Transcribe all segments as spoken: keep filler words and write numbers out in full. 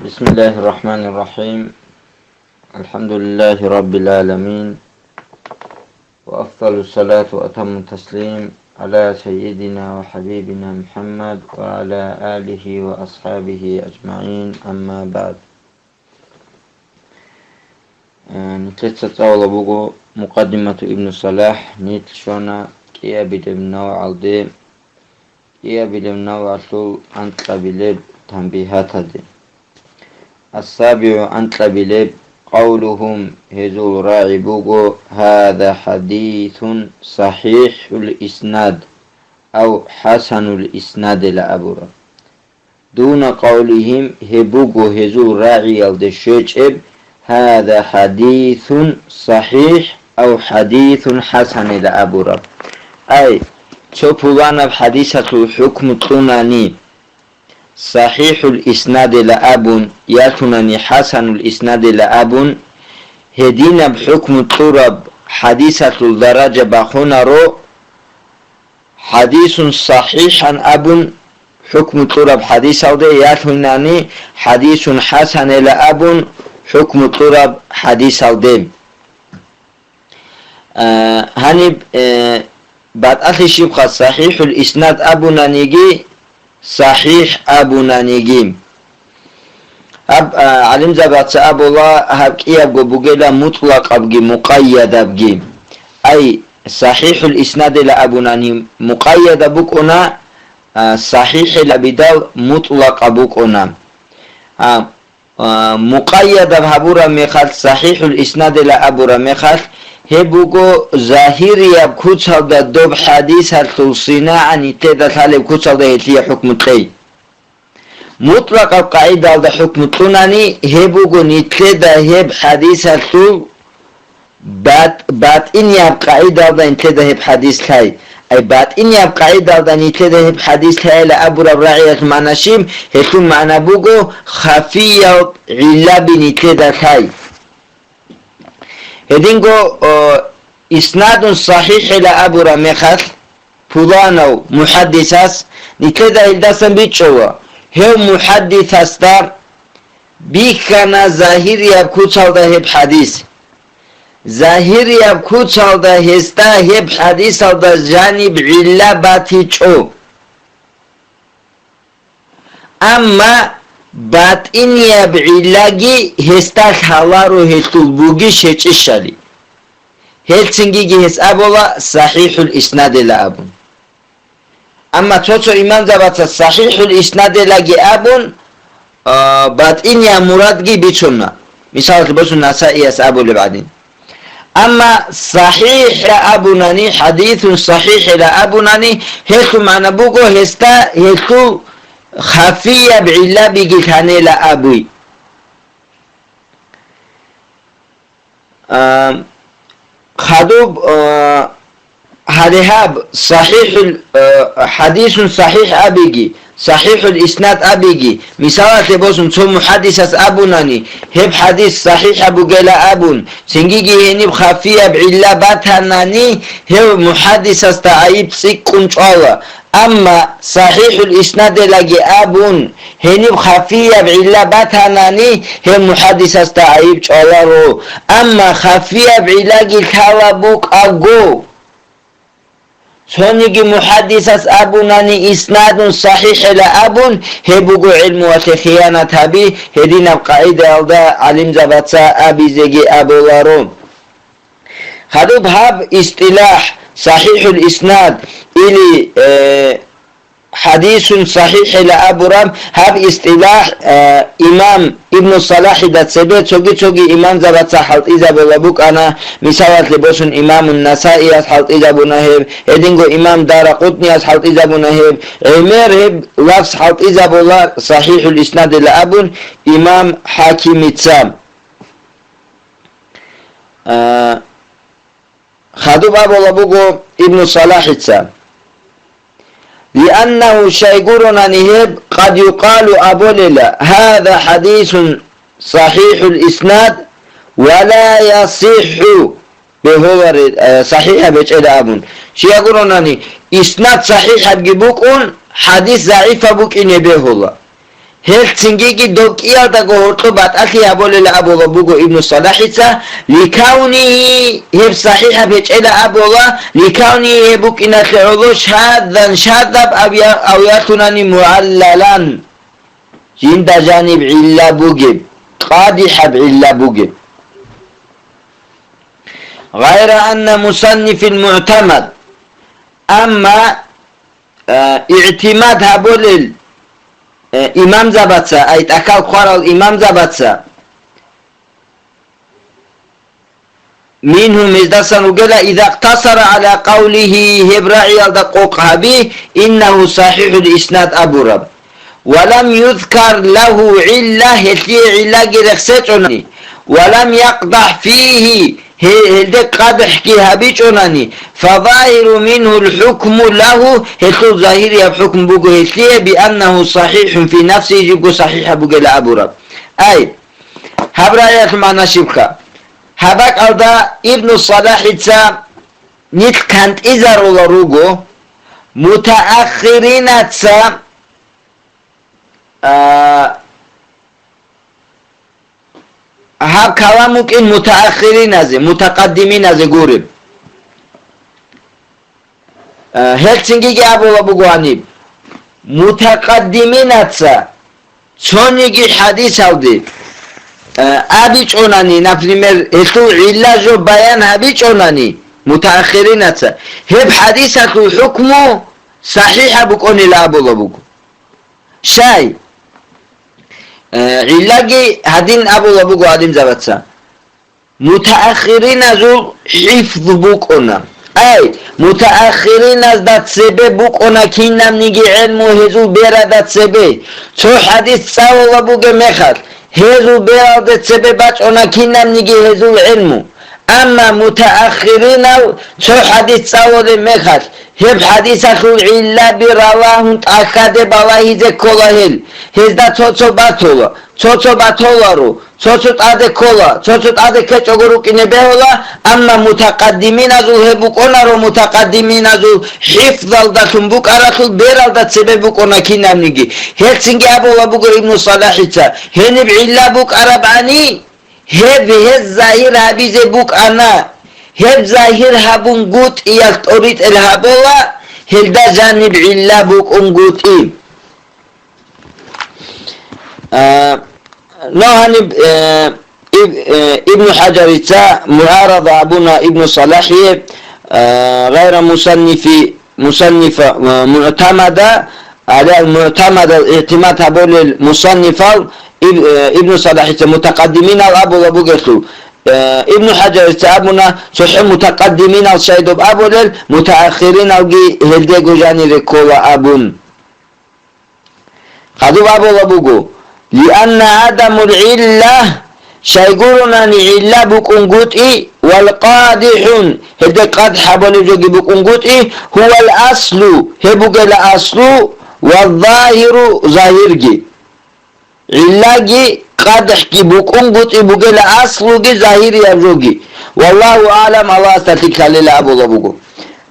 بسم الله الرحمن الرحيم. الحمد لله رب العالمين. وأفضل الصلاة وأتم التسليم على سيدنا وحبيبنا محمد وعلى آله وأصحابه أجمعين. أما بعد. Э, нилъеца цӀалула буго Мукъаддимату Ибну Салахь, нилъ щвана кӀиабилеб навгӀалде, кӀиабилеб навгӀалъул анкьабилеб танбигьаталде. Ас-сабигӀу, анкьабилеб, къавлугьум, гьезул рагӀи буго: «Гьаза хӀадисун сахӀихӀул иснад, ав хӀасанул иснадила», абураб. Дуна къавлигьим, гьеб буго гьезул рагӀиялде щвечӀеб: «Гьаза хӀадисун сахӀихӀ ав хӀадисун хӀасанила», абураб. Ай, цо пуланаб хӀадисалъул хӀукму кьунани, сахӀихӀул иснадила абун, ялъунани хӀасанул иснадила абун, гьединаб хӀукму кьураб хӀадисалъул даража бахунаро, хӀадисун сахӀихӀан абун хӀукму кьураб хӀадисалде, ялъунани хӀадисун хӀасанила абун хӀукму кьураб хӀадисалде. А, гьаниб, э, батӀалъи щибха, сахӀихӀул иснад абунаниги, сахӀихӀ абунаниги. Гьаб, а, гӀалимзабаца абула, гьаб кӀиябго бугела мутӀлакъабги мукъайядабги. Ай, сахӀихӀул иснадила абунани мукъайядаб букӀуна, а, сахӀихӀила бидал мутӀлакъаб букӀуна. А, а, мукъайядаб гьабураб мехалъ, сахӀихӀул иснадила абураб мехалъ, гьеб буго загьирияб куцалда доб хӀадисалъул синагӀа нилъеда лъалеб куцалда гьелъие хӀукму кьей. МутӀлакъаб къагӀидалда хӀукму кьунани, гьеб буго нилъеда гьеб хӀадисалъул бат-, батӀинияб къагӀидалда нилъеда гьеб хӀадис лъай. Ай, батӀинияб къагӀидалда нилъеда гьеб хӀадис лъайила абураб рагӀиялъул магӀна щиб? Гьелъул магӀна буго, хафияб гӀиллаби нилъеда лъай. Гьединго, о, иснадун сахӀихӀила абураб мехалъ, пуланав мухӀаддисас, нилъеда гьелдасан бичӀчӀола, гьев мухӀаддисасда бихьана загьирияб куцалда гьеб хӀадис. Загьирияб куцалда гьесда гьеб хӀадисалда жаниб гӀилла батичӀо. Амма батӀинияб гӀиллаги гьесда лъаларо гьелъул бугищ гьечӀищали. Гьелцинги гьес абула сахӀихӀул иснадила абун. Амма цо-цо имамзабаца сахӀихӀул иснадилаги абун, а, батӀинияб мурадги бицуна. Мисалалъе босун, Насаияс абулеб гӀадин. Амма сахӀихӀила абунани, хӀадисун сахӀихӀила абунани, гьелъул магӀна буго гьесда гьелъул хафияб гӀиллабиги лъанила абуй. А, хадуб, а, гьале гьаб сахӀихӀул, а, хӀадисун сахӀихӀ абиги, сахӀихӀул иснад абиги, мисалалъе босун, цо мухӀаддисас абунани, гьеб хӀадис сахӀихӀаб бугела абун, цинги гьениб хафияб гӀилла батанани, гьев мухӀаддисасда гӀайиб цӀикӀкӀун чӀвала. Амма сахӀихӀул иснадилаги абун, гьениб хафияб гӀилла батанани, гьев мухӀаддисасда гӀайиб чӀваларо. Амма хафияб гӀиллаги лъала букӀаго, цониги мухӀаддисас абунани, иснадун сахӀихӀила абун, гьеб буго гӀилмуялъе хиянат гьаби, гьединаб къагӀидаялда гӀалимзабаца абизеги абуларо. Хадуб гьаб истилахӀ, сахӀихӀул иснад или, э, хӀадисун сахӀихӀила абураб гьаб истилахӀ, э, имам Ибну Салахида цебе цоги-цоги имамзабаца хӀалтӀизабула букӀана, мисалалъе босун, имамун Насаияс хӀалтӀизабуна гьеб, гьединго имам Даракъутнияс хӀалтӀизабуна гьеб, гӀемер гьеб лафз хӀалтӀизабула сахӀихӀул иснадила абун имам ХӀакимица. А, хадуб абула буго Ибну Салахица: «Лианнагьу», щай гуронани гьеб, «къад юкъалу», абулела, «гьаза хӀадисун сахӀихӀул иснад ва ла ясихӀу», бегьулари, э, сахӀихӀаб гьечӀела абун. Щай гуронани, иснад сахӀихӀабги букӀун, хӀадис загӀипаб букӀине бегьула. Гьелъ цинги доб кӀиялдаго гьоркьоб батӀалъи гьабулел абула буго Ибну Салахица, ликаунигьи, гьеб сахихӀаб гьечӀела абула, ликаунигьи, гьеб букӀиналъе гӀоло, шаддан, шадаб ав я-, ав ялъунани, мугӀаллалан, жинда жаниб гӀилла бугеб, къадихӀаб гӀилла бугеб. Гъайра анна мусаннифил мугӀтамад, амма, э, игӀтимад гьабулел, э, имамзабаца, ай тӀахьал хъварал имамзабаца, мингьум, гьездасан ругела, иза иктасара гӀала къавлигьи, гьеб рагӀиялда къокъ гьаби, иннагьу сахихӀул иснад абураб. Ва лам юзкар лагьу гӀилла, гьелъие гӀиллаги рехсечӀони, ва лам якъдахӀ фигьи, гье-, гьелде къадхӀги гьабичӀонани, фазагьиру мингьул хӀукму лагьу, гьелъул загьирияб хӀукму буго гьелъие, бианнагьу сахихӀун фи нафсигьи, жибго сахихӀаб бугела абураб. Ай, гьаб рагӀиялъул магӀна щибха? Гьаб бакӀалда Ибну Салахица нилъ кантӀизарула руго, мутааххиринаца, а, гьаб калам букӀин мутааххириназе, мутакъаддиминазе гуреб. Э, гьелъ цинги абула буго гьаниб, мутакъаддиминаца цониги хӀадисалде, э, абичӀонани, например, гьелъул гӀилла жо баян гьабичӀонани, мутааххиринаца, гьеб хӀадисалъул хӀукму сахихӀаб букӀунила абула буго. Щай? Э, гӀиллаги гьадин абула буго гӀалимзабаца. Мутааххириназул хӀифз букӀуна. Ай, мутааххириназда цебе букӀуна кинабниги гӀелму гьезул беразда цебе. Цо хӀадис цӀалула бугеб мехалъ, гьезул бералде цебе бачӀуна кинабниги гьезул гӀелму. Амма мутааххиринав цо хӀадис цӀалулеб мехалъ, гьеб хӀадисалъул гӀиллаби ралагьун тӀахьаде балагьизе ккола гьел. Гьезда цо-цо батула, цо-цо батуларо, цо-цо тӀаде ккола, цо-цо тӀаде ккечӀого рукӀине бегьула, амма мутакъаддиминазул гьеб букӀунаро, мутакъаддиминазул хӀифзалдалъун букӀаралъул бералда цебе букӀуна кинабниги. Гьелъ цинги абула буго Ибну Салахица, гьениб гӀилла букӀарабани, гьеб гьез загьир гьабизе букӀана, гьеб загьир гьабунгутӀиялъ тӀоритӀел гьабула, гьелда жаниб гӀилла букӀунгутӀи. А, но гьаниб, э, Иб-, э, Ибну ХӀажарица мугӀарада абуна Ибну Салахьие, э, гъайра мусаннифи-, мусаннифа, э, мугӀтамада, гьале ал-мугӀтамадал игӀтимад гьабулел мусаннифал Иб-, э, Ибну Салахьица мутакъаддиминал абула бугелъул, э, Ибну ХӀажарица абуна, цохӀо мутакъаддиминал щайдуб абулел, мутааххириналги гьелдего жанире ккола абун. Хадуб абула буго, лианна гӀадамул гӀилла, щайгурунани гӀилла букӀунгутӀи, вал къадихӀун, гьелде къадхӀ гьабулеб жоги букӀунгутӀи, гьувал аслу, гьеб бугела аслу, вал загьиру, загьирги. ГӀиллаги къадхӀги букӀунгутӀи бугела аслуги загьирияб жоги. Валлагьу аълам, Аллагьасда лъикӀлъалила абула буго.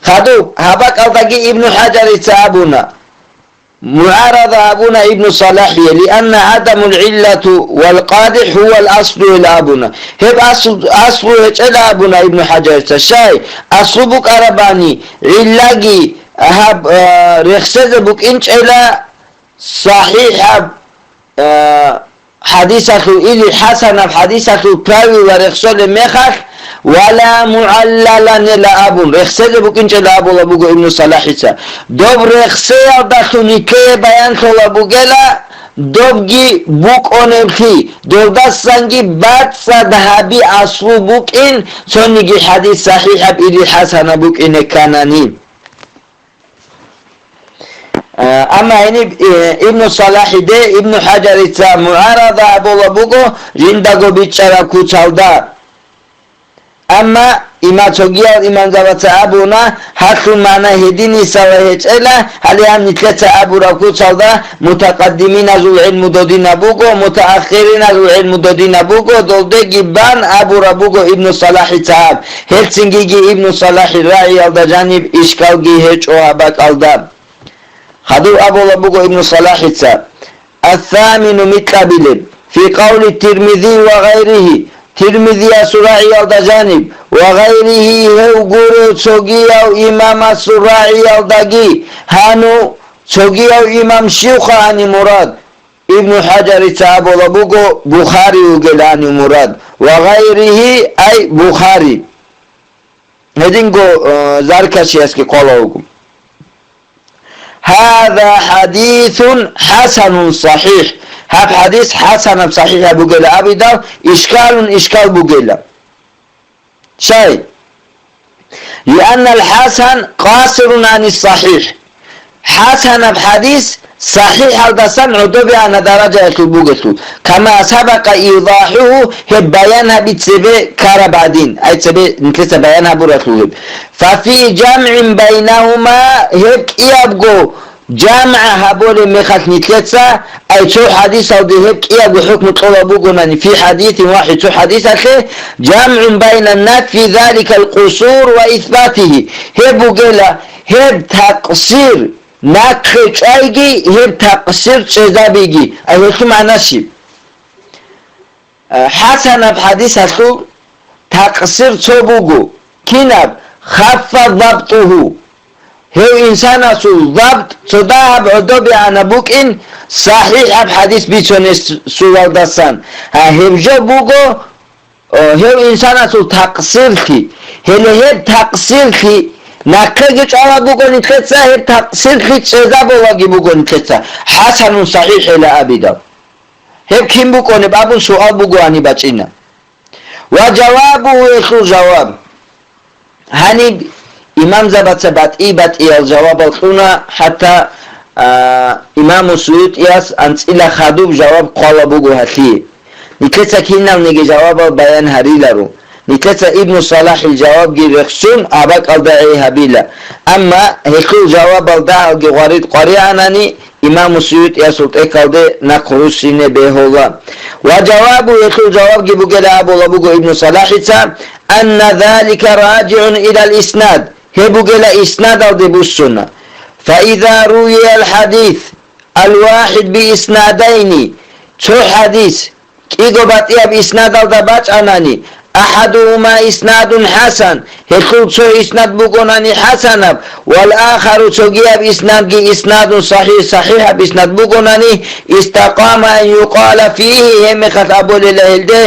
Хадуб, гьаб бакӀалдаги Ибну ХӀажарица абуна, мугӀарада абуна Ибну Салахьие, лианна гӀадамул гӀиллату вал къадихӀ гьувал аслу ил абуна. Гьеб аслу, аслу гьечӀела абуна Ибну ХӀажарица. Щай, аслу букӀарабани, гӀиллаги гьаб, а, рехсезе букӀинчӀела сахӀихӀаб, а, хӀадисалъул или хӀасанаб хӀадисалъул правила рехсолеб мехалъ, вала мугӀаллаланила абун, рехсезе букӀинчӀела абула буго Ибну Салахица. Доб рехсеялдалъун гьикее баянлъола бугела, добги букӀунеблъи, добдасанги бацӀцӀад гьаби аслу букӀин, цониги хӀадис сахӀихӀаб или хӀасанаб букӀине кканани. Э, амма гьениб, э, Ибну Салахиде Ибну ХӀажарица мугӀарада абула буго жиндаго бичӀчӀараб куцалда. Амма има-, цогиял имамзабаца абуна, гьалъул магӀна гьединисала гьечӀела, гьале гьаб нилъеца абураб куцалда мутакъаддиминазул гӀилму додинаб буго, мутааххириназул гӀилму додинаб буго, долдеги бан абураб буго Ибну Салахица гьаб. Гьелцинги Ибну Салахил рагӀиялда жаниб ишкалги гьечӀо гьаб бакӀалда. Хадуб абула буго Ибну Салахица, Ас-самину, микьабилеб, фи къавли Тирмизи ва гъайрихи, Тирмизиясул рагӀиялда жаниб, ва гъайрихи, гьев гурев цогияв имамасул рагӀиялдаги, гьану, цогияв имам щивха гьани мурад? Ибну ХӀажарица абула буго, Бухари вугел гьани мурад, ва гъайрихи, ай Бухари. Гьединго, э, Заркашиясги хъвала вуго. Гьаза хӀадисун хӀасанун сахӀихӀ. Гьаб хӀадис хӀасанаб сахӀихӀаб бугела абидал, ишкалун ишкал бугела. Щай? Лианнал хӀасан къасирун гӀанис сахӀихӀ. ХӀасанаб хӀадис сахӀихӀалдасан гӀодобегӀанаб даражаялъул бугелъул, кама сабакъа идахӀуху, гьеб баян гьаби цебе ккараб гӀадин, ай цебе нилъеца баян гьабуралъул гьеб. Фафи жамгӀин байнагьума, гьеб кӀиябго жамгӀ гьабулеб мехалъ нилъеца, ай цо хӀадисалде гьеб кӀиябго хӀукму кьола бугонани, фи хӀадисин вахӀид, цо хӀадисалъе, жамгӀун байна нафи заликал къусур ва исбатихи, гьеб бугела, гьеб такъсир, нахъе чӀвайги, гьеб такъсир чӀезабиги, ай гьелъул магӀна щиб? Э, хӀасанаб хӀадисалъул такъсир цо буго, кинаб? Хаффа забтуху. Гьев инсанасул забт цо дагьаб гӀодобегӀанаб букӀин сахӀихӀаб хӀадис бицунесулалдасан. Гьа, гьеб жо буго, э, гьев инсанасул такъсирлъи. Гьеле гьеб такъсирлъи нахъеги чӀвала буго нилъеца, гьеб такъсирлъи чӀезабулаги буго нилъеца, хӀасанун сахӀихӀила абидал. Гьеб кин букӀунеб абун суал бугоани бачӀина. Ва жавабу, гьелъул жаваб. Гьаниб имамзабаца батӀи-батӀиял жавабал кьуна, хӀатта, а, имаму СуютӀияс анцӀила хадуб жаваб хъвала буго гьалъие. Нилъеца киналниги жавабал баян гьариларо. Нилъеца Ибну СалахӀил жавабги рехсун, гьаб бакӀалда гӀей гьабила. Амма гьелъул жавабал дагьалги гъварид къваригӀанани, имаму СуютӀиясул тӀехьалде нахъ руссине бегьула. Ва жавабу, гьелъул жавабги бугела абула буго Ибну СалахӀица, анна залика раджигӀун илал иснад, гьеб бугела иснадалде буссуна. Фаиза руиял хӀадис ал-вахӀид бииснадайни, цо хӀадис, кӀиго батӀияб иснадалда бачӀанани, ахӀадугьума иснадун хӀасан, гьелъул цо иснад бугонани хӀасанаб, вал ахару, цогияб иснадги иснадун сахӀихӀ, сахӀихӀаб иснад бугонани, истакъама ан юкъала фигьи, гьебмехалъ абулела гьелде,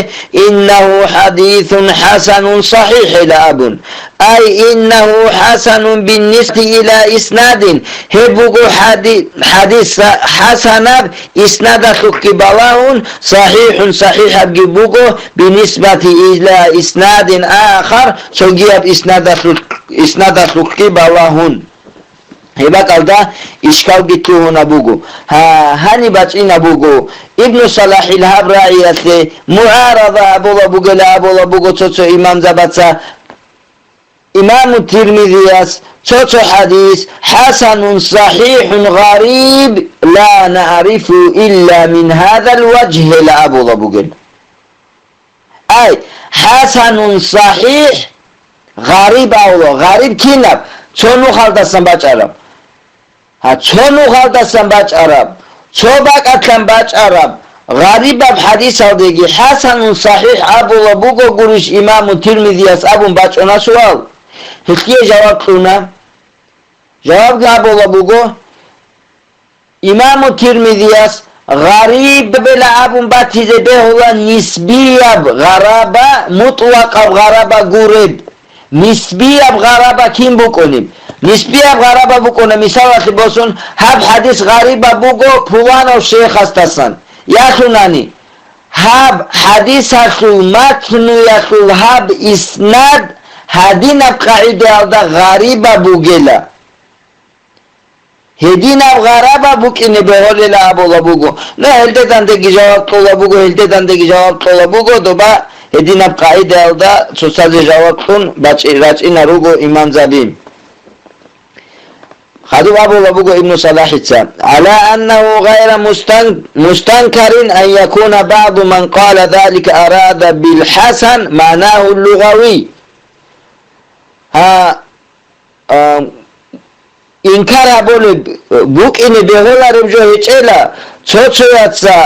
иннагьу хӀадисун хӀасанун сахӀихӀила абун. Ай, иннагьу хӀасанун биннисбати ила иснадин, гьеб буго хӀади-, хӀадис хӀасанаб, иснадалъухъги балагьун, сахӀихӀун, сахӀихӀабги буго, бинисбати ила иснадин ахар, цогияб иснадалъухъ-, иснадалъухъги балагьун. Гьеб бакӀалда ишкалги лъугьуна буго. Гьа, гьаниб бачӀина буго, Ибну СалахӀил гьаб рагӀиялъе мугӀарада абула бугела абула буго цо-цо имамзабаца, Имаму Тирмизияс цо-цо хӀадис хӀасанун сахӀихӀун гъариб ла наърифу илла мин гьазал важгьила абула бугел. Ай, хӀасанун сахӀихӀ гъариб абула, гъариб кинаб? Цо нухалдасан бачӀараб. Гьа, цо нухалдасан бачӀараб, цо бакӀалъан бачӀараб, гъарибаб хӀадисалдеги хӀасанун сахӀихӀ абула буго гурищ имаму Тирмизияс абун бачӀуна суал. Гьелъие жаваб кьуна. Жавабги абула буго, имаму Тирмизияс гъариб бела абун батизе бегьула нисбияб гъараба, мутӀлакъаб гъараба гуреб. Нисбияб гъараба кин букӀунеб? Нисбияб гъараба букӀуна, мисалалъе босун, гьаб хӀадис гъарибаб буго пуланав шейхасдасан. Ялъунани, гьаб хӀадисалъул матнуялъул гьаб иснад гьадинаб къагӀидаялда гъарибаб бугела. Гьединаб гъараба букӀине бегьулела абула буго. Ну, гьелде дандеги жаваб кьола буго, гьелде дандеги жаваб кьола буго, доба гьединаб къагӀидаялда цоцазе жаваб кьун бачӀи-, рачӀина руго имамзаби. Хадуб абула буго Ибну СалахӀица, «Гьала аннагьу гъайра мустан-, мустанкарин ан якуна багӀду ман къала залика арада бил хӀасан магӀнагьу лугъавий». Гьа, а, инкар гьабулеб букӀине бегьулареб жо гьечӀела, цо-цояца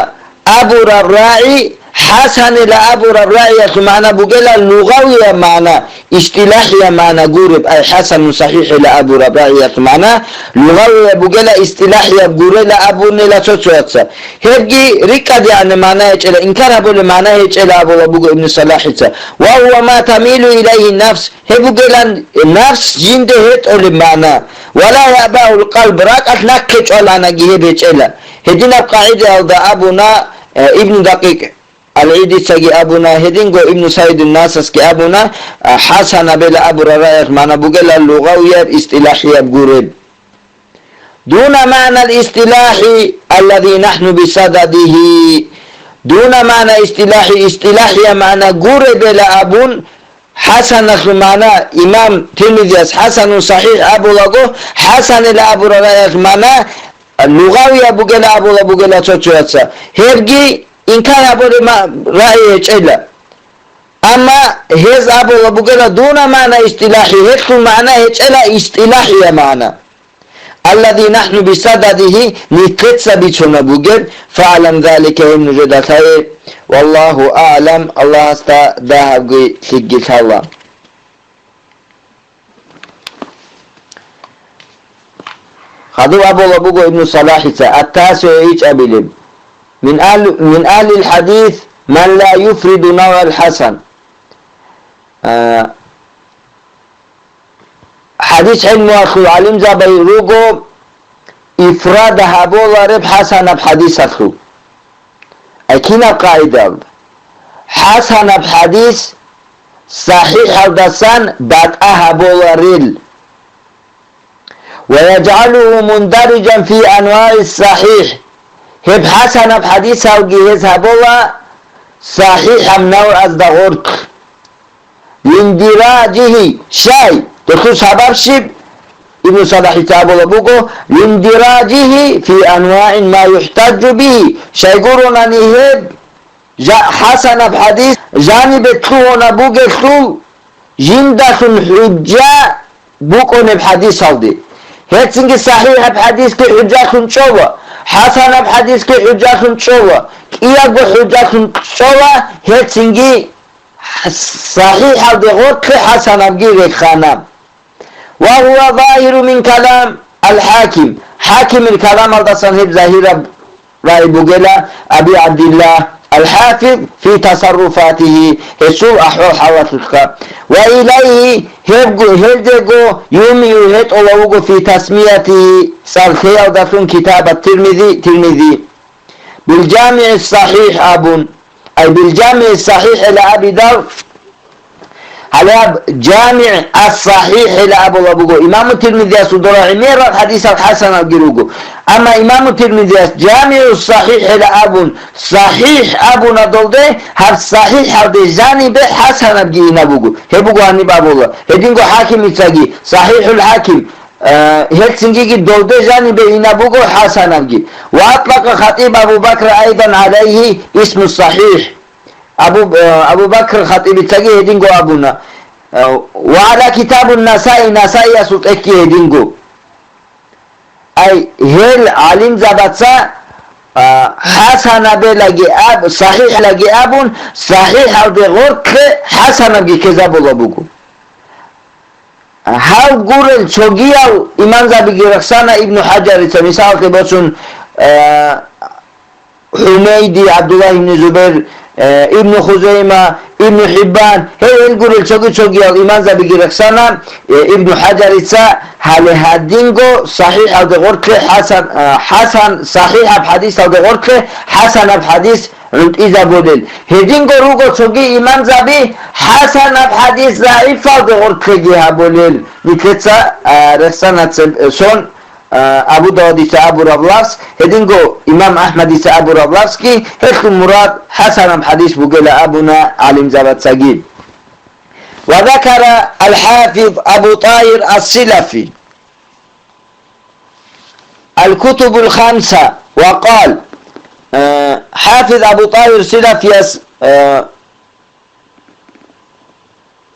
абураб рагӀи, хӀасанила абураб рагӀиялъул магӀна бугела лугъавияб магӀна, истилахӀияб магӀна гуреб, ай хӀасанун сахӀихӀила абураб рагӀиялъул магӀна лугъавияб бугела, истилахӀияб гурела абунела цо-цояца. Гьебги рикӀкӀадегӀанаб магӀна гьечӀела, инкар гьабулеб магӀна гьечӀела абула буго Ибну Салахица. Ва гьува ма тамилу илайгьи нафс, гьеб бугелан нафс жинде гьетӀолеб магӀна. Ва ла ябагьул къалб, ракӀалъ нахъе чӀваланаги гьеб гьечӀела. Гьединаб къагӀидаялда абуна, э, Ибну Дакъикъ ал-ГӀидицаги абуна, гьединго Ибну Саидун Насасги абуна, а, хӀасанабила абураб рагӀиялъ магӀна бугела лугъавияб, истилахӀияб гуреб. Дуна магӀнал истилахӀи аллази нахӀну бисададигьи. Дуна магӀна истилахӀи, истилахӀияб магӀна гуребела абун, хӀасаналъул магӀна, имам Тирмизияс хӀасанун сахӀихӀ абулаго, хӀасанила абураб рагӀиялъул магӀна лугъавияб бугела абула бугела цо-цояца. Гьебги инкар гьабулеб ма-, рагӀи гьечӀела. Амма гьез абула бугела дуна магӀна истилахӀи, гьелъул магӀна гьечӀела истилахӀияб магӀна. Аллази нахӀну бисададигьи, нилъеца бицунеб бугеб, фагӀлам залика, гьеб нужеда лъае. Валлагьу агӀлам, Аллагьасда дагьабги лъикӀги лъала. Хадуб абула буго Ибну Салахица, ат-тасигӀу, ичӀабилеб, мин агьл-, мин агьлил хӀадис ман ла юфриду навгӀал хӀасан. А, хӀадис гӀелмуялъул гӀалимзаби руго ифрад гьабулареб хӀасанаб хӀадисалъул. Ай кинаб къагӀидалда? ХӀасанаб хӀадис сахӀихӀалдасан батӀа гьабуларел. Ва яджгӀалугьу мундариджан фи анвагӀи сахӀихӀ. Гьеб хӀасанаб хӀадисалги гьез гьабула сахӀихӀаб навгӀазда гъоркь. Линдираджигьи, щай, долъул сабаб щиб? Ибну Салахица абула буго, линдираджигьи фи анвагӀин ма юхӀтаджу бигьи, щай гуронани гьеб жа-, хӀасанаб хӀадис жанибе лъугьунеб бугелъул, жиндалъун хӀужжа букӀунеб хӀадисалде. Гьецинги сахӀихӀаб хӀадисги хӀужжалъун чӀола, хӀасанаб хӀадисги хӀужжалъун чӀола, кӀиябго хӀужжалъун чӀола, гьецинги сахӀихӀалде гъоркье хӀасанабги рехана. Ва гьува загьиру мин калам ал-ХӀаким. ХӀакимил каламалдасан гьеб загьираб рагӀи бугела Аби ГӀабдилла ал-ХӀафиз фи тасарруфатигьи, гьесул ахӀвал-хӀалалъулъха. Ва илайгьи, гьебго, гьелдего юмиу гьетӀола вуго фи тасмиятигьи, цӀар лъеялдалъун китаб ат-Тирмизи, Тирмизи. БилжамигӀи сахӀихӀ абун, ай билжамигӀи сахӀихӀила абидал, гьале гьаб жамигӀ ас-сахӀихӀила абула буго. Имаму Тирмизиясул дора гӀемерал хӀадисал хӀасаналги руго. Амма имаму Тирмизияс жамигӀу сахӀихӀила абун, сахӀихӀ абунадалде, гьаб сахӀихӀалде жанибе хӀасанабги инаб буго. Гьеб буго гьаниб абула. Гьединго ХӀакимицаги, СахӀихӀул ХӀаким, Э, гьелцинги долде жанибе инаб буго хӀасанабги. Ва атлакъа хатӀиб Абу Бакр айдан гӀалайгьи исму сахӀихӀ. Абу, э, Абу Бакр хатӀибицаги гьединго абуна. Э, ва гӀала китабун Насаи, Насаиясул тӀехьги гьединго. Ай, гьел гӀалимзабаца, а, хӀасанабелаги аб-, сахӀихӀлаги абун, сахӀихӀалде гъоркье хӀасанабги ккезабула буго. Гьав гурел цогиял имамзабиги рехсана Ибну ХӀаджарица, мисалалъе босун, э, ХӀумейди, ГӀабдуллагь ибн Зубайр, э, Ибну Хузайма, Ибну ХӀиббан, гьел, гьел гурел цоги-цогиял имамзабиги рехсана, э, Ибну ХӀаджарица гьале гьадинго сахӀихӀалде гъоркье хӀасан, э, хӀасан, сахӀихӀаб хӀадисалде гъоркье хӀасанаб хӀадис гӀунтӀизабулел. Гьединго руго цоги имамзаби хӀасанаб хӀадис загӀипалде гъоркьеги гьабулел. Нилъеца, а, рехсана цеб-, сон, а, Абу Давудица абураб лафз, гьединго имам АхӀмадица абураб лафзги, гьелъул мурад хӀасанаб хӀадис бугела абуна гӀалимзабацаги. Ва закара ал-ХӀафиз Абу ТӀагьир ас-Силафи. Ал-Кутубул Хамса ва къал, э, ХӀафиз Абу ТӀагьир Силафияс, э,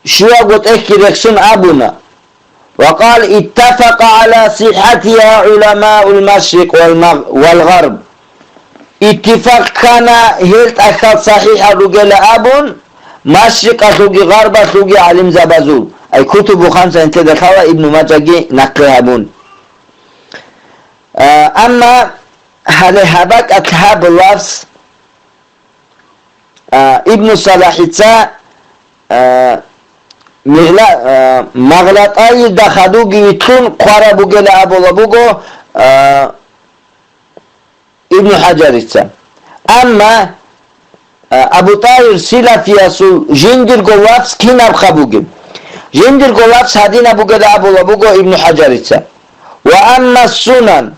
щивав гъотӀехьги рехсун абуна, وقال اتفق على صحتها علماء المشرق والمغ-، والغرب. Иттифакъ ккана гьел тӀахьал сахихӀал ругела абун, машрикъалъулги гъарбалъулги гӀалимзабазул. Ай кутубу хамса, нилъеда лъала Ибну Мажаги нахъе гьабун. А, амма гьале гьаб бакӀалъ гьаб лафз, а, Ибну Салахица, а, мигъла-, а, Магълатаида хадуги витлъун хъвараб бугела абула буго, а, Ибну ХӀажарица. Амма, а, Абу ТӀагьир Силафиясул жиндирго лафз кинабха бугеб? Жиндирго лафз гьадинаб бугела абула буго Ибну ХӀажарица. وأما السنن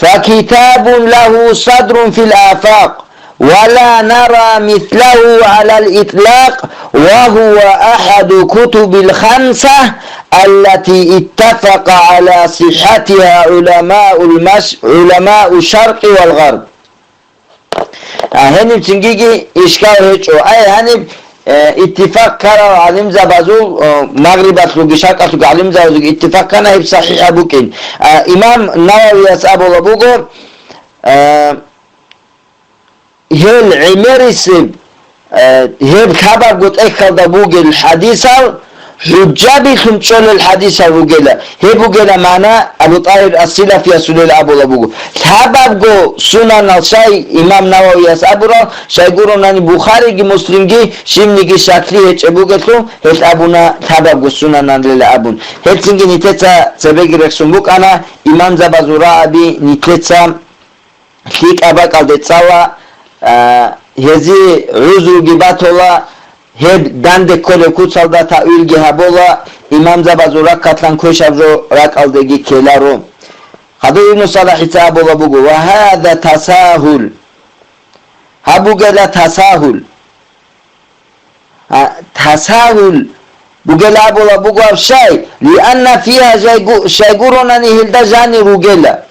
فكتاب له صدر في الآفاق ولا نرى مثله على الإطلاق وهو أحد كتب الخمسة التي اتفق على صحتها علماء المش-، علماء الشرق والغرب. А, гьениб цинги ишкал гьечӀо. Ай, гьаниб, э, иттифакъ ккарал гӀалимзабазул, э, Магърибалъулги Шаркъалъулги гӀалимзабазулги иттифакъ ккана гьеб сахихӀаб букӀин. А, имам Нававияс абула буго, э, гьел гӀемерисеб, э, гьеб лъабабго тӀехьалда бугел хӀадисал, хӀужжабилъун чӀолел хӀадисал ругела. Гьеб бугела магӀна Абу ТӀагьир ас-Силафиясулел абула буго. Лъабабго сунанал шай имам Нававияс абурал, шай гуронани Бухариги Муслимги щибниги шартлъи гьечӀеб бугелъул, гьел абуна лъабабго сунаналила абун. Гьелцинги нилъеца цебеги рехсун букӀана, имамзабазул рагӀаби нилъеца лъикӀаб бакӀалде цӀала, а, гьезие гӀузруги батола, гьеб данде кколеб куцалда таъвилги гьабола, имамзабазул ракатлъан квешаб жо ракӀалдеги ккеларо. Хадув Ибну Салахица абула буго: «Ва гьаза тасагьул». Гьаб бугела тасагьул. А, тасагьул бугела абула бугоаб щай, лианна фиха жайгу-, щайгуронани гьелда жанир ругела.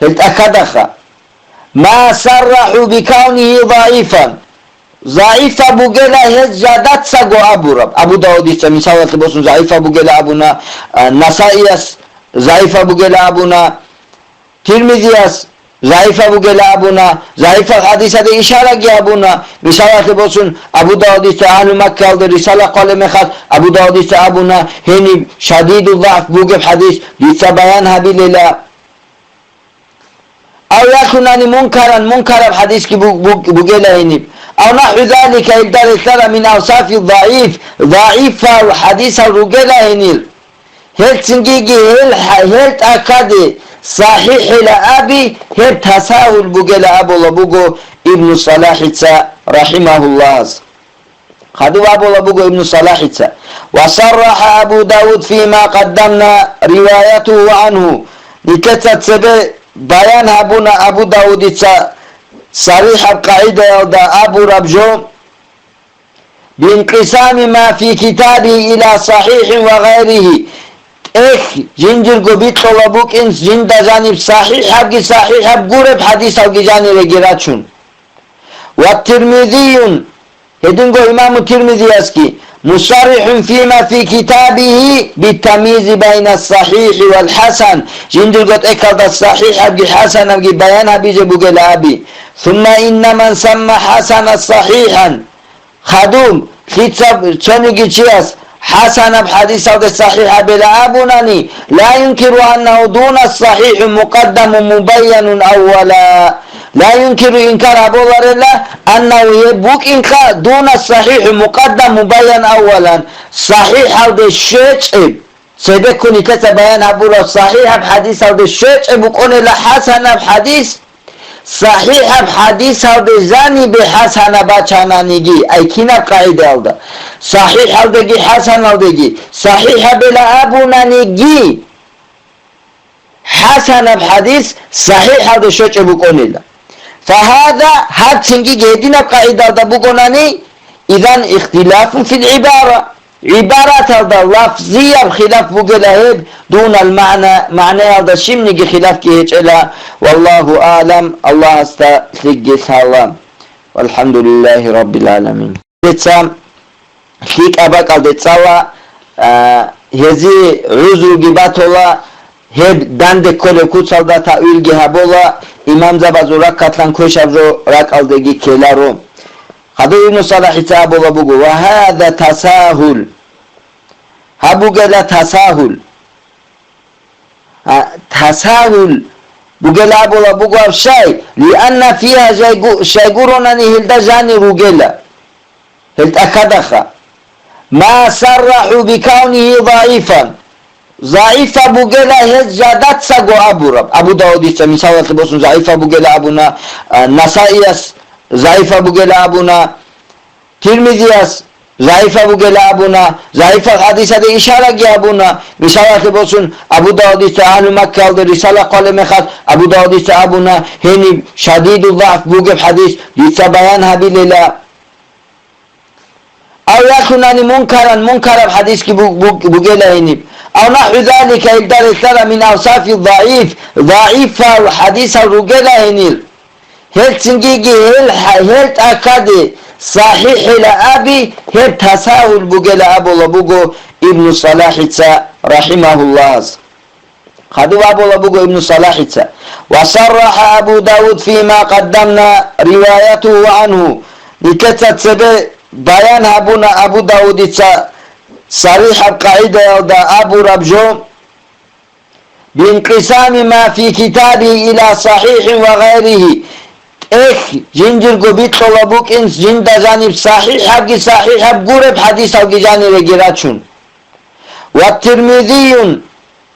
Гьел тӀахьадаха. Ма саррахӀу бикавнихи загӀифан. ЗагӀифа бугела гьез жадацаго абураб. Абу Давудица мисалалъе босун загӀифа бугела абуна, а, Насаияс загӀифа бугела абуна, Тирмизияс загӀифа бугела абуна, загӀифал хӀадисаде ишараги абуна. Мисалалъе босун, Абу Давудица агьлу Маккаялда рисала хъвалеб мехалъ, Абу Давудица абуна, гьениб шадидул загӀф бугеб хӀадис дица баян гьабилела. Ав ялъунани мункаран, мункараб хӀадисги бу-, бу-, бугела гьениб. Ав нахӀву залика, илда релълъара мин авсафи загӀиф, загӀифал хӀадисал ругела гьенир. Гьелцинги гьел хӀа-, гьел тӀахьаде сахӀихӀила аби, гьеб тасагьул бугела абула буго Ибну СалахӀица, рахӀимагьуллагь. Хадуб абула буго Ибну СалахӀица: «Ва саррахӀа Абу Давуд фима къаддамна риваятугьу гӀангьу». Нилъеца цебе баян гьабуна Абу Давудица сарихӀаб къагӀидаялда абураб жо: «Бинкъисами ма фи китабигьи ила сахӀихӀин ва гъайригьи». ТӀехь жиндирго бикьула букӀин жинда жаниб сахӀихӀабги сахӀихӀаб гуреб хӀадисалги жаниреги рачун. «Ва Тирмизиюн», гьединго имаму Тирмизиясги, «мусаррихӀун фима фи китабигьи битамйизи байна сахӀихӀи вал хӀасан», жиндирго тӀехьалда сахӀихӀабги хӀасанабги баян гьабизе бугела аби. «Сумма инна ман самма хӀасана сахӀихӀан». Хадуб, лъица цониги чияс хӀасанаб хӀадисалде сахӀихӀ абила абунани, ла юнкиру аннагьу дуна сахӀихӀу мукъаддаму мубайянун аввала. Ла юнкиру, инкар гьаболарела, аннагьу, гьеб букӀинха, дуна сахӀихӀу мукъаддам мубайян аввалан, сахӀихӀалде щвечӀеб. Цебеккун нилъеца баян гьабураб сахӀихӀаб хӀадисалде щвечӀеб букӀунела хӀасанаб хӀадис, сахӀихӀаб хӀадисалде жанибе хӀасанаб бачананиги, ай кинаб къагӀидаялда, сахӀихӀалдеги хӀасаналдеги, сахӀихӀабила абунаниги, хӀасанаб хӀадис сахӀихӀалде щвечӀеб букӀунела. Фагьаза, гьаб цинги гьединаб къагӀидалда бугонани, изан ихтилафун фил гӀибара. ГӀибараталда лафзияб хилаф бугела гьеб, дунал магӀна, магӀнаялда щибниги хилафги гьечӀела. Валлагьу аълам, Аллагьасда лъикӀги лъала. Валхамдулиллагьи раббил гӀаламин. Дица лъикӀаб бакӀалде цӀала, а, Гьезие гӀузруги батула, гьеб данде кколеб куцалда таъвилги гьабула, имамзабазул ракатлъан квешаб жо ракӀалдеги ккеларо. Хадуб Ибну СалахӀица абула буго: «Ва гьаза тасагьул». Гьаб бугела тасагьул. А, тасагьул бугела абула буго аб щай, лианна фиха жайгу-, щайгуронани гьелда жанир ругела. Гьел тӀахьадаха. Ма саррахӀу бикаунихи загӀифан. ЗагӀифа бугела гьез жадацаго абураб. Абу Давудица мисалалъе босун загӀифа бугела абуна, а, Насаияс загӀифа бугела абуна. Тирмизияс загӀифа бугела абуна, загӀифал хадисаде ишараги абуна. Мисалалъе босун, Абу Давудица Агьлу Маккаялде рисала хъвалеб мехалъ, Абу Давудица абуна, гьениб шадидул загӀф бугеб хадис дица баян гьабилела. Ав яхунани мункаран, мункараб хадисги бу-, бу-, бугела гьениб. Ав нахӀу залика, илда релълъара мин авсафи загӀиф, загӀифал хадисал ругела гьенир. Гьелцинги гьел, гьел тӀахьаде сахӀихӀила аби, гьеб тасагьул бугела абула буго Ибну СалахӀица рахӀимагьуллагьас. Хадуб абула буго Ибну СалахӀица: «Ва саррахӀа Абу Давуд фима къаддамна риваятугьу гӀангьу». Нилъеца цебе баян гьабуна Абу Давудица сарихӀаб къагӀидаялда абураб жо, бинкъисами ма фи китабихи иля сахихин ва гъайрихи, тӀехь жиндирго бикьула букӀин жинда жаниб сахихӀабги сахихӀаб гуреб хадисалги жаниреги рачун. Ва Тирмизиюн,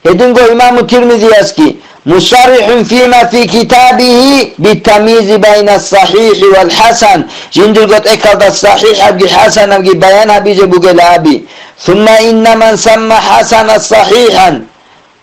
гьединго имаму Тирмизиясги, мусаррихун фима фи китабихи битамизи байна сахихи вал хасан, жиндирго тӀехьалда сахихӀабги хасанабги баян гьабизе бугела аби. Сумма инна ман самма хасана сахихан,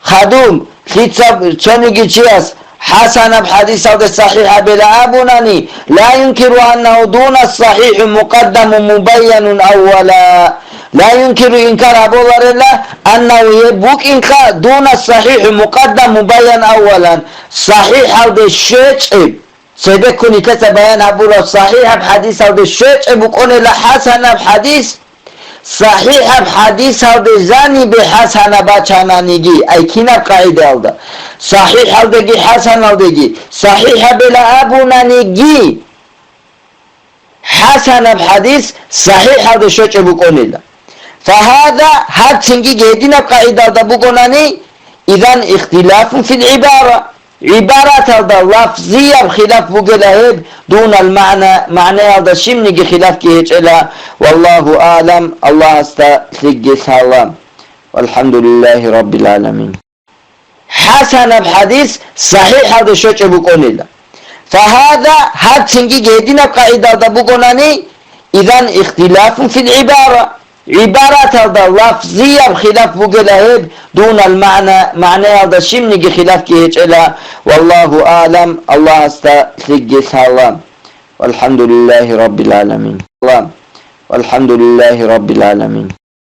Хадуб, лъица цониги чияс хасанаб хадисалде сахихӀабила абунани, ла юнкиру аннагьу дуна сахихӀу мукъаддаму мубайянун аввала. Ла юнкиру, инкар гьабуларела, аннагьу, гьеб букӀинха дуна сахихӀу мукъаддам мубайян аввалан, сахихӀалде щвечӀеб. Цебеккун нилъеца баян гьабураб сахихӀаб хадисалде щвечӀеб букӀунела хасанаб хадис, сахихӀаб хадисалде жанибе хасана бачананиги, ай кинаб къагӀидаялда, сахихӀалдеги хасаналдеги, сахихӀабила абунаниги, хасанаб хадис сахихӀалде щвечӀеб букӀунела. Фагьаза, гьаб цинги гьединаб къагӀидалда бугонани, изан ихтилафун фил гӀибара. ГӀибараталда лафзияб хилаф бугела гьеб, дунал магӀна, магӀнаялда щибниги хилафги гьечӀела. Валлагьу аълам, Аллагьасда лъикӀги лъала. Валхамдулиллагьи раббил гӀаламин. ХӀасанаб хадис сахихӀалде щвечӀеб букӀунела. Фагьаза, гьаб цинги гьединаб къагӀидалда бугонани, изан ихтилафун фил гӀибара. ГӀибараталда лафзияб хилаф бугела гьеб, дунал магӀна, магӀнаялда щибниги хилафги гьечӀела. Валлагьу аълам, Аллагьасда лъикӀги лъала. Валхамдулиллагьи раббил гӀаламин. Валхамдулиллагьи раббил гӀаламин.